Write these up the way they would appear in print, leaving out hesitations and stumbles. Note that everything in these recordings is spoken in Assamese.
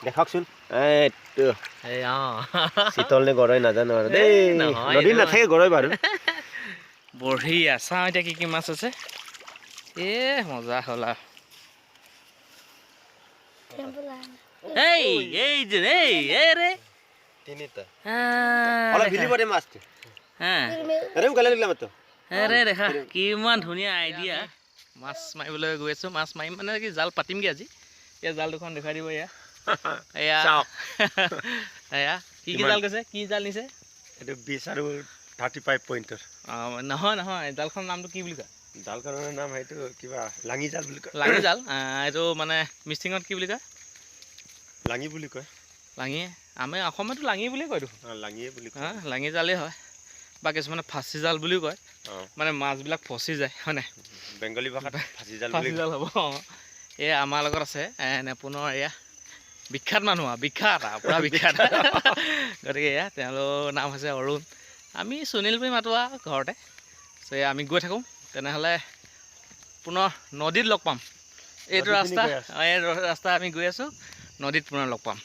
দেখাওকচোন এইটো। এই অঁ। চিতল নে গৰৈ নাজানো আৰু দেই। নহয়, নদীত এইটো নাথাকে গৰৈ বাৰু। বঢ়িয়া। চাওঁ এতিয়া কি কি মাছ আছে। এ মজা হ'ল আৰু। এই এই যে এই এই ৰে তিনিটা অলপ ভিলিব দে মাছটো। হা। আৰে গালে লাগিলা মাত্ৰ। আৰে দেখা কিমান ধুনীয়া আইডিয়া। মাছ মাৰিবলৈ গৈ আছোঁ। মাছ মাৰিম মানে কি, জাল পাতিমগৈ আজি। এতিয়া জাল দুখন দেখুৱাই দিব। এয়া এয়া এয়া কি কি জাল কৈছে, কি জাল নিছে? এইটো 20 আৰু 35 পইণ্টৰ। অঁ, নহয় নহয়, জালখনৰ নামটো কি বুলি কয়? জালখনৰ নাম সেইটো কিবা লাঙি জাল বুলি কয়। লাঙি জাল। এইটো মানে মিচিঙত কি বুলি কয়? লাঙি বুলি কয়। লাঙি, আমি অসমীয়াতো লাঙি বুলিয়ে কয় দেখোন। অঁ, লাঙিয়ে বুলি কয়। হা, লাঙি জালেই হয়, বা কিছুমানে ফাঁচি জাল বুলিও কয়। মানে মাছবিলাক ফচি যায় হয়নে? বেংগলী ভাষাত ফাঁচি জাল বুলি ফাঁচি জাল হ'ব। অঁ, এই আমাৰ লগত আছে নেপুনৰ এয়া বিখ্যাত মানুহ আৰু, বিখ্যাত আৰু পূৰা বিখ্যাত। গতিকে এয়া তেওঁলোকৰ নাম হৈছে অৰুণ, আমি সুনীল বুলি মাতোঁ আৰু ঘৰতে। চ' এয়া আমি গৈ থাকোঁ, তেনেহ'লে পুনৰ নদীত লগ পাম। এইটো ৰাস্তা, এই ৰাস্তা আমি গৈ আছোঁ, নদীত পুনৰ লগ পাম।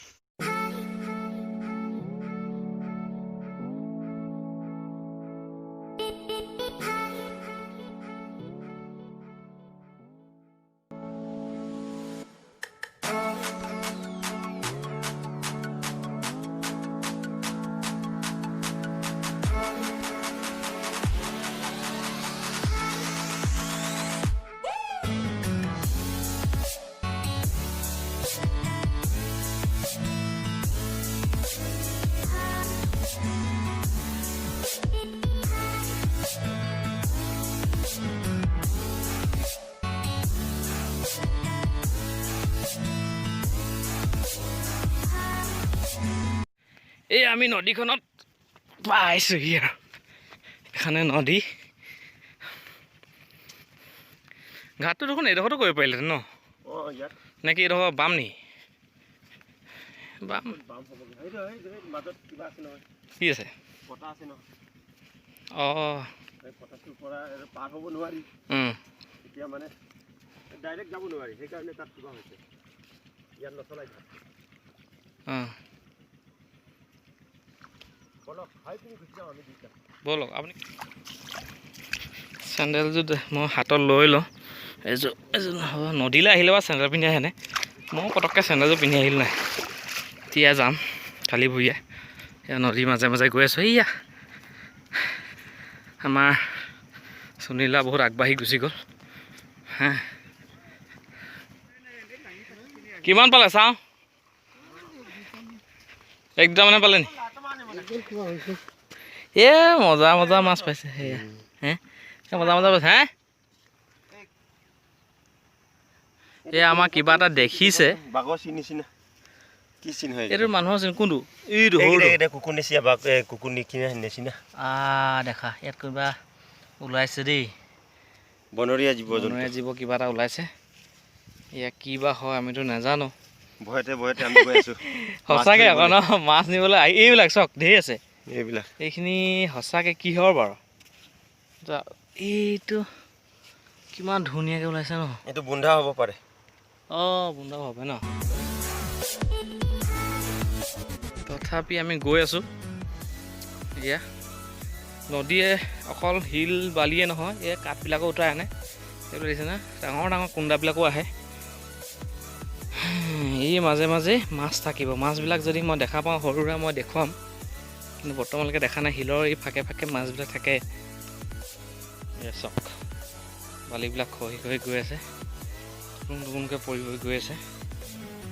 এই আমি নদীখনত পাইছোঁহি আৰু। এখনে নদী। ঘাটটো দেখোন এইডোখৰতো কৰিব পাৰিলেহেঁতেন ন? নে কি এইডোখৰ বাম নি? বাম কি আছে? অঁ, অঁ, ব'লক আপুনি। চেণ্ডেলযোৰ মই হাতত লৈ লওঁ। এযোৰ এযোৰ নহ'ব, নদীলৈ আহিলে বাৰু চেণ্ডেল পিন্ধি আহেনে? মই পটককৈ চেণ্ডেলযোৰ পিন্ধি আহিলোঁ নাই। এতিয়া যাম খালী ভৰিয়ে। এয়া নদীৰ মাজে মাজে গৈ আছোঁ। এইয়া আমাৰ সুনীলা বহুত আগবাঢ়ি গুচি গ'ল। হে, কিমান পালে চাওঁ? এক দুটামানে পালে নি? এ মজা মজা মাছ পাইছে। সেয়া হে মজা মজা পাইছে। হে, এই আমাৰ কিবা এটা দেখিছে। এইটো মানুহৰ চিন কোনটো? এইটো দেখা, ইয়াত কিবা ওলাইছে দেই। বনৰীয়া জীৱ, বনৰীয়া জীৱ কিবা এটা ওলাইছে। এয়া কি বা হয় আমিতো নাজানো। ভয়তে ভয়তে আমি গৈ আছোঁ সঁচাকৈ আকৌ ন, মাছ নিবলৈ আহি এইবিলাক চাওক ঢেৰ আছে এইবিলাক। এইখিনি সঁচাকৈ কিহৰ বাৰু? এইটো কিমান ধুনীয়াকৈ ওলাইছে ন। এইটো বুন্ধা হ'ব পাৰে। অঁ, বুন্ধা হ'ব ন। তথাপি আমি গৈ আছোঁ। এয়া নদীয়ে অকল শিল বালিয়ে নহয়, এই কাঠবিলাকো উঠাই আনে। এইটো দেখিছে না, ডাঙৰ ডাঙৰ কুণ্ডাবিলাকো আহে। এই মাজে মাজে মাছ থাকিব। মাছবিলাক যদি মই দেখা পাওঁ সৰু সুৰা মই দেখুৱাম, কিন্তু বৰ্তমানলৈকে দেখা নাই। শিলৰ এই ফাকে ফাকে মাছবিলাক থাকে। চাওক বালিবিলাক খহি খহি গৈ আছে, টুকুন টুকুনকৈ পৰি পৰি গৈ আছে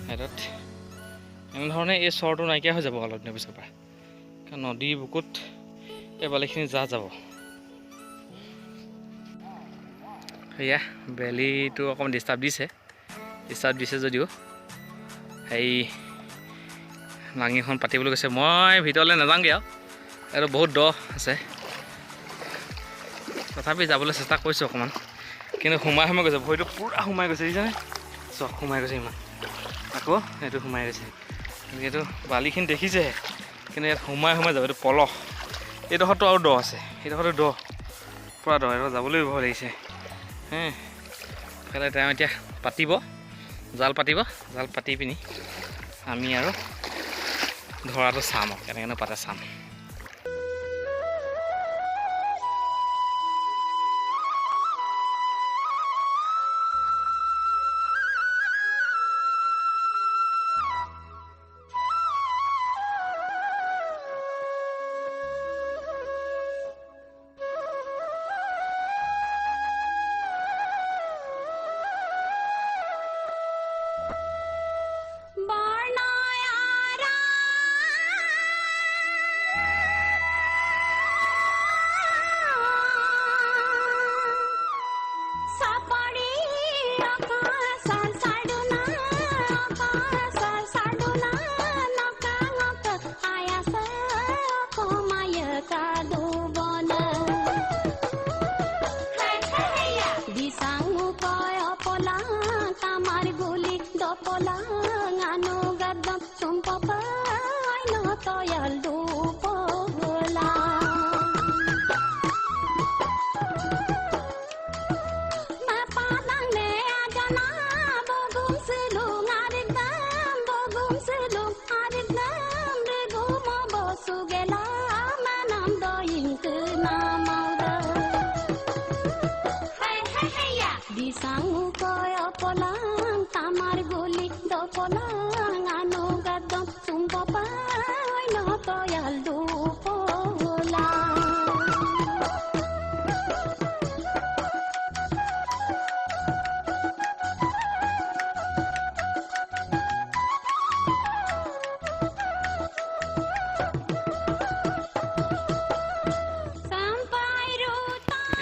ছাইডত। এনেধৰণে এই চৰটো নাইকিয়া হৈ যাব অলপ দিনৰ পিছৰ পৰা, কাৰণ নদীৰ বুকুত এই বালিখিনি জাহ যাব। সেয়া বেলিটো অকণমান ডিষ্টাৰ্ব দিছে, ডিষ্টাৰ্ব দিছে যদিও সেই লাঙিখন পাতিবলৈ গৈছে। মই ভিতৰলৈ নাযাওঁগৈ আৰু, এইটো বহুত দ আছে। তথাপি যাবলৈ চেষ্টা কৰিছোঁ অকণমান, কিন্তু সোমাই সোমাই গৈছে, ভৰিটো পূৰা সোমাই গৈছে। দেখিছেনে? চব সোমাই গৈছে ইমান, আকৌ এইটো সোমাই গৈছে। এইটো বালিখিনি দেখিছেহে, কিন্তু ইয়াত সোমাই সোমাই যাব। এইটো পলস, এইডোখৰতো আৰু দ আছে, এইডোখৰতো দ, পূৰা দ। এইডোখৰ যাবলৈ ভয় লাগিছে। হে, ইফালে তেওঁ এতিয়া পাতিব, জাল পাতিব। জাল পাতি পিনি আমি আৰু ধৰাটো চাম আৰু কেনেকৈনো পাতে চাম।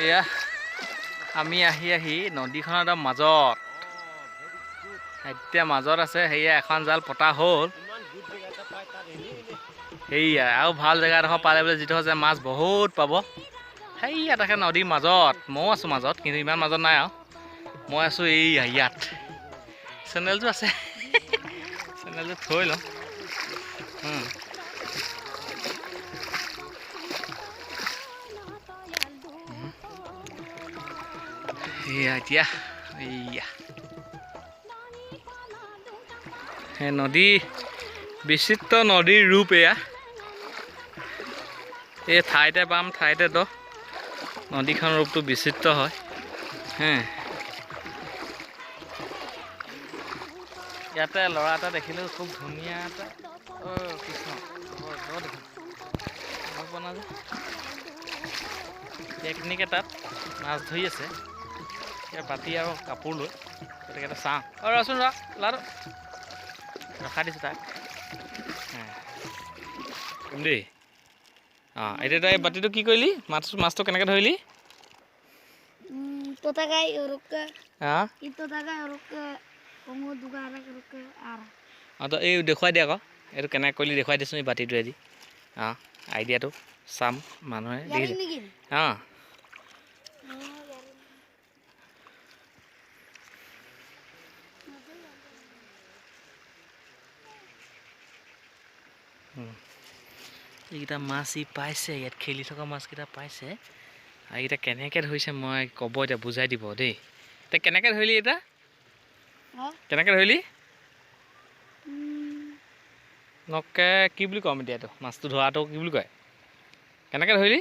এয়া আমি আহি আহি নদীখনৰ একদম মাজত, এতিয়া মাজত আছে। সেয়া এখন জাল পতা হ'ল। সেয়া আৰু ভাল জেগা এডোখৰ পালে বোলে যিডোখৰ যে মাছ বহুত পাব। সেয়া তাকে নদীৰ মাজত, ময়ো আছোঁ মাজত, কিন্তু ইমান মাজত নাই আৰু। মই আছোঁ এইয়া ইয়াত। চেনেলটো আছে, চেনেলটো থৈ লওঁ। এয়া এতিয়া এইয়া সেই নদী, বিচিত্ৰ নদীৰ ৰূপ এয়া। এই ঠাইতে বাম ঠাইতে দ, নদীখনৰ ৰূপটো বিচিত্ৰ হয়। হে ইয়াতে ল'ৰা এটা দেখিলোঁ, খুব ধুনীয়া এটা। অ' কৃষ্ণ, দেখোন টেকনিক এটাত মাছ ধৰি আছে। এতিয়া বাতি আৰু কাপোৰ লৈ, গতিকে এটা চাওঁ। অঁ ৰচোন ৰ, ল'ৰাটো ৰখাই দিছোঁ তাক দেই। অঁ এতিয়া তই বাতিটো কি কৰিলি? মাছটো কেনেকৈ ধৰিলি? অঁ তই এই দেখুৱাই দে আকৌ, এইটো কেনেকৈ কৰিলি দেখুৱাই দেচোন এই বাতিটোৱেদি। অঁ আইডিয়াটো চাম মানুহে দেখিছে। অঁ এইকেইটা মাছ ই পাইছে, ইয়াত খেলি থকা মাছকেইটা পাইছে। আৰু এইকেইটা কেনেকৈ ধৰিছে মই ক'ব এতিয়া, বুজাই দিব দেই। এতিয়া কেনেকৈ ধৰিলি? এতিয়া কেনেকৈ ধৰিলি? নকে কি বুলি ক'ম এতিয়া? এইটো মাছটো ধৰাটো কি বুলি কয়? কেনেকৈ ধৰিলি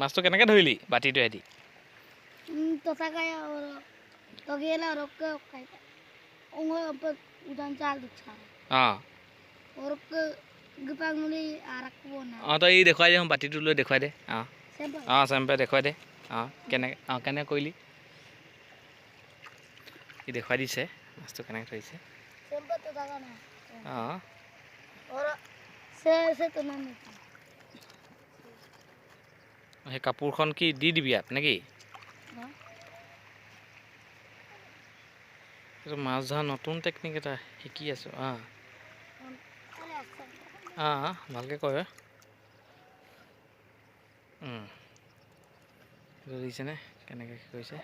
মাছটো? কেনেকৈ ধৰিলি বাতিটোৱেদি? অঁ অঁ তই এই দেখুৱাই দে, বাতিটো লৈ দেখুৱাই দে। অঁ অঁ চেম্পে দেখুৱাই দে। অঁ কেনেকৈ, অঁ কেনেকৈ কৰিলি? ই দেখুৱাই দিছে মাছটো কেনেকৈ ধৰিছে। অঁ সেই কাপোৰখন কি দি দিবি ইয়াত নেকি? এইটো মাছ ধৰা নতুন টেকনিক এটা শিকি আছোঁ। অঁ অঁ ভালকৈ কয়। এইটো দিছেনে কেনেকৈ কি কৰিছে?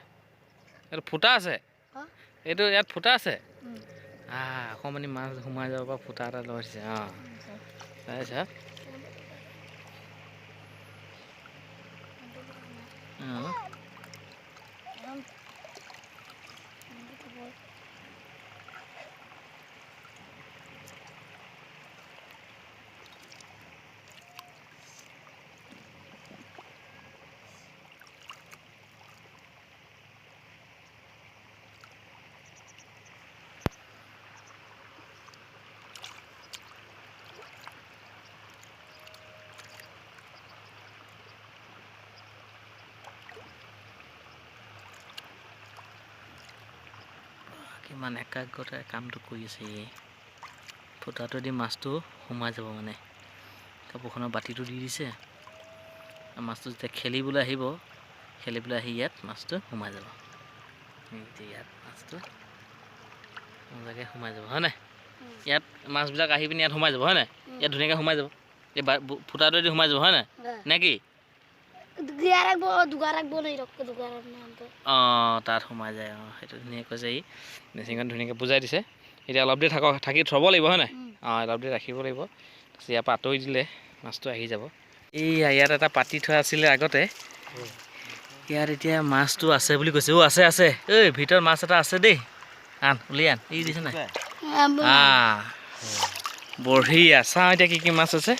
এইটো ফুটা আছে, এইটো ইয়াত ফুটা আছে। অকণমানি মাছ সোমাই যাব পৰা ফুটা এটা লৈ দিছে। অঁ তাৰপিছত অঁ কিমান একাগ্ৰতাৰে কামটো কৰি আছে। এই ফুটাটো দি মাছটো সোমাই যাব, মানে কাপোৰখনৰ বাতিটো দি দিছে। মাছটো যেতিয়া খেলিবলৈ আহিব, খেলিবলৈ আহি ইয়াত মাছটো সোমাই যাব। এতিয়া ইয়াত মাছটো মজাকৈ সোমাই যাব, হয় নাই? ইয়াত মাছবিলাক আহি পিনি ইয়াত সোমাই যাব, হয় নাই? ইয়াত ধুনীয়াকৈ সোমাই যাব, এই ফুটাটোৱেদি সোমাই যাব, হয় নাই? নে কি? অঁ, তাত সোমাই যায়। অঁ, সেইটো ধুনীয়াকৈ কৈছে, ই মেচিনখন ধুনীয়াকৈ বুজাই দিছে। এতিয়া অলপ দেৰি থাকি থ'ব লাগিব, হয় নাই? অঁ, অলপ দেৰি ৰাখিব লাগিব। তাৰপিছত ইয়াৰ পৰা আঁতৰি দিলে মাছটো আহি যাব। এইয়া ইয়াত এটা পাতি থোৱা আছিলে আগতে, ইয়াত এতিয়া মাছটো আছে বুলি কৈছে। অ' আছে আছে, ঐ ভিতৰত মাছ এটা আছে দেই, আন উলিয়াই আন। ই দিছে নাই? বঢ়িয়া। চাওঁ এতিয়া কি কি মাছ আছে।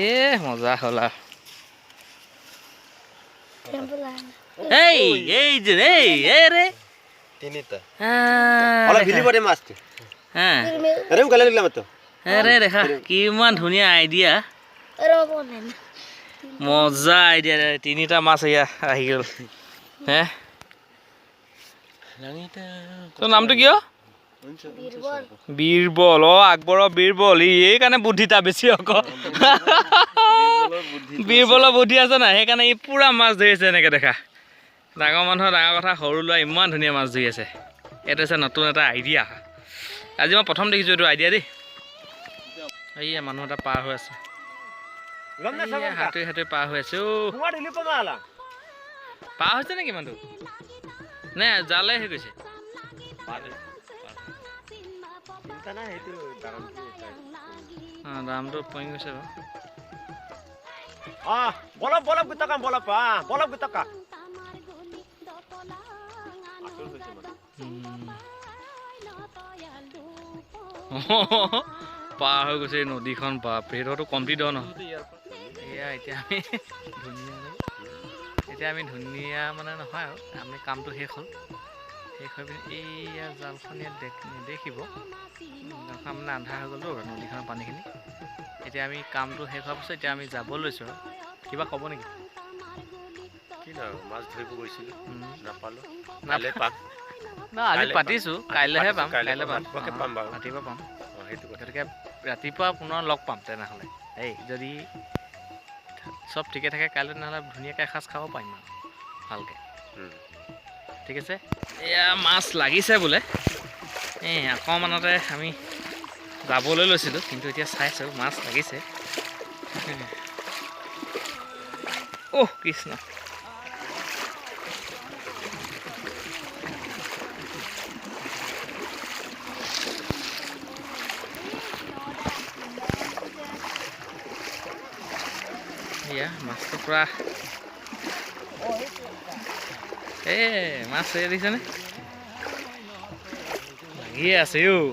এ মজা হ'ল আৰু। এই এই যে এই এই ৰে তিনিটা অলপ ভিলি পৰে মাছটো। হ্যাঁ, আৰে গালে দিলাম তো। আৰে দেখা কিমান ধুনীয়া আইডিয়া, মজা আইডিয়া। তিনিটা মাছ এয়া আহি গ'ল। হে, তোৰ নামটো কি? বীৰবল। অ, আকবৰৰ বীৰবল। ই এইকাৰণে বুদ্ধি তাৰ বেছি আকৌ। বীৰবলৰ বুদ্ধি আছে নাই, সেইকাৰণে ই পূৰা মাছ ধৰিছে। এনেকৈ দেখা, ডাঙৰ মানুহৰ ডাঙৰ কথা, সৰু ল'ৰা ইমান ধুনীয়া মাছ ধৰি আছে। এইটো হৈছে নতুন এটা আইডিয়া, আজি মই প্ৰথম দেখিছোঁ এইটো আইডিয়া দেই। এইয়া মানুহ এটা পাৰ হৈ আছে, হাতী হাতী পাৰ হৈ আছে। অ' পাৰ হৈছে নেকি মানুহটো? নে জালে হৈ গৈছে? দামটো পৰি গৈছে বাৰু। পাৰ হৈ গৈছে এই নদীখন, বাপৰে। সেইডোখৰতো কমটি দ নহয়। এয়া এতিয়া আমি ধুনীয়া, এতিয়া আমি ধুনীয়া মানে নহয় আৰু, আমি কামটো শেষ হ'ল। শেষ হৈ পিনি এইয়া জালখন ইয়াত নেদেখিব, জালখন মানে আন্ধাৰ হৈ গ'লতো নদীখনৰ পানীখিনি। এতিয়া আমি কামটো শেষ হোৱাৰ পিছত এতিয়া আমি যাব লৈছোঁ আৰু। কিবা ক'ব নেকি? কি না, মাছ ধৰিব গৈছিলোঁ, নাপালোঁ। কাইলৈ পাম না, আজি পাতিছোঁ, কাইলৈহে পাম। কাইলৈ পাম, পাম বাৰু, ৰাতিপুৱা পাম। সেইটো গতিকে ৰাতিপুৱা পুনৰ লগ পাম তেনেহ'লে। এই যদি চব ঠিকে থাকে কাইলৈ তেনেহ'লে ধুনীয়াকৈ এসাঁজ খাব পাৰিম আৰু ভালকৈ। ঠিক আছে। এয়া মাছ লাগিছে বোলে। এই অকণমানতে আমি যাবলৈ লৈছিলোঁ, কিন্তু এতিয়া চাইছোঁ মাছ লাগিছে। অহ কৃষ্ণ, এয়া মাছটো পূৰা। এ মাছ এই দেখিছেনে লাগিয়ে আছে। অ'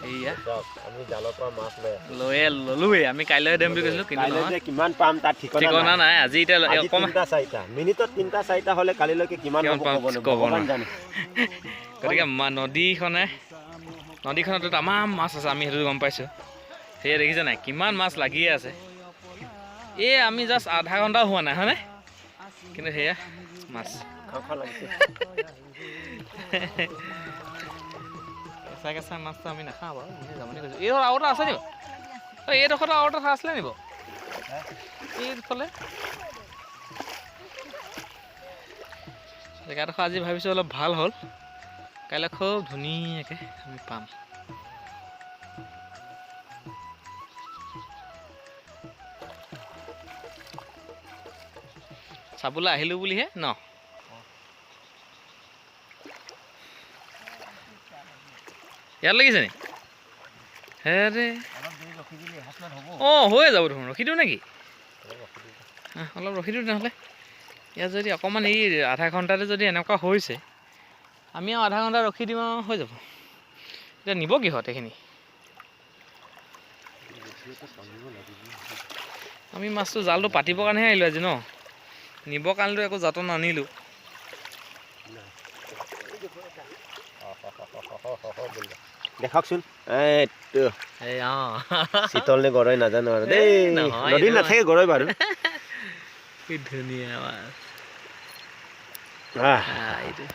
এইয়া আমি জালৰ পৰা মাছ লৈয়ে ল'লোৱেই। আমি কাইলৈ দিম বুলি কৈছিলোঁ, কিন্তু কিমান পাম তাত ঠিকনা নাই। আজি এতিয়া অকণমান 3টা 4টা মিনিটত 3টা 4টা হ'লে কালিলৈকে কিমান ক'ব নোৱাৰো। গতিকে নদীখনতো তামাম মাছ আছে, আমি সেইটো গম পাইছোঁ। সেয়া দেখিছে নাই কিমান মাছ লাগিয়ে আছে। এই আমি জাষ্ট আধা ঘণ্টাও হোৱা নাই, হয়নে? কিন্তু সেয়া মাছ কেঁচা কেঁচা মাছটো আমি নাখাওঁ বাৰু, এনেই যাব কৈছোঁ। এই আৰু এটা আছে নি? অ' এইডোখৰতো আৰু এটা আছিলে নি বাৰু এইফালে জেগাডোখৰ? আজি ভাবিছোঁ অলপ ভাল হ'ল, কাইলৈ খুব ধুনীয়াকৈ আমি পাম। চাবলৈ আহিলোঁ বুলিহে ন? ইয়াত লাগিছে নি? হেৰে অঁ, হৈয়ে যাব দেখোন। ৰখি দিওঁ নেকি? অলপ ৰখি দিওঁ তেনেহ'লে। ইয়াত যদি অকণমান এই আধা ঘণ্টাতে যদি এনেকুৱা হৈছে, আমি আৰু আধা ঘণ্টা ৰখি দিম আৰু হৈ যাব। এতিয়া নিব কিহত এইখিনি? আমি মাছটো জালটো পাতিবৰ কাৰণেহে আহিলোঁ আজি ন? নিবৰ কাৰণেতো একো যতন আনিলোঁ। দেখাওকচোন। চিতল নে গৰৈ নাজানো আৰু দেই, নদীত নাথাকে গৰৈ বাৰু। কি ধুনীয়া মাছ এইটো।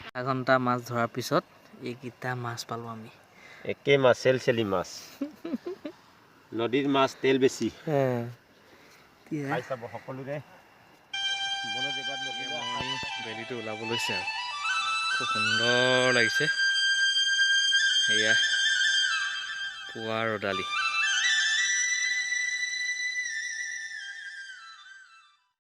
আধা ঘণ্টা মাছ ধৰাৰ পিছত এইকেইটা মাছ পালোঁ আমি। একে মাছ, চেলচেলি মাছ, নদীৰ মাছ, তেল বেছি। খাই চাব সকলোৰে। বেলিটো ওলাব লৈছে আৰু খুব সুন্দৰ লাগিছে। এয়া পুৱা ৰ'দালি।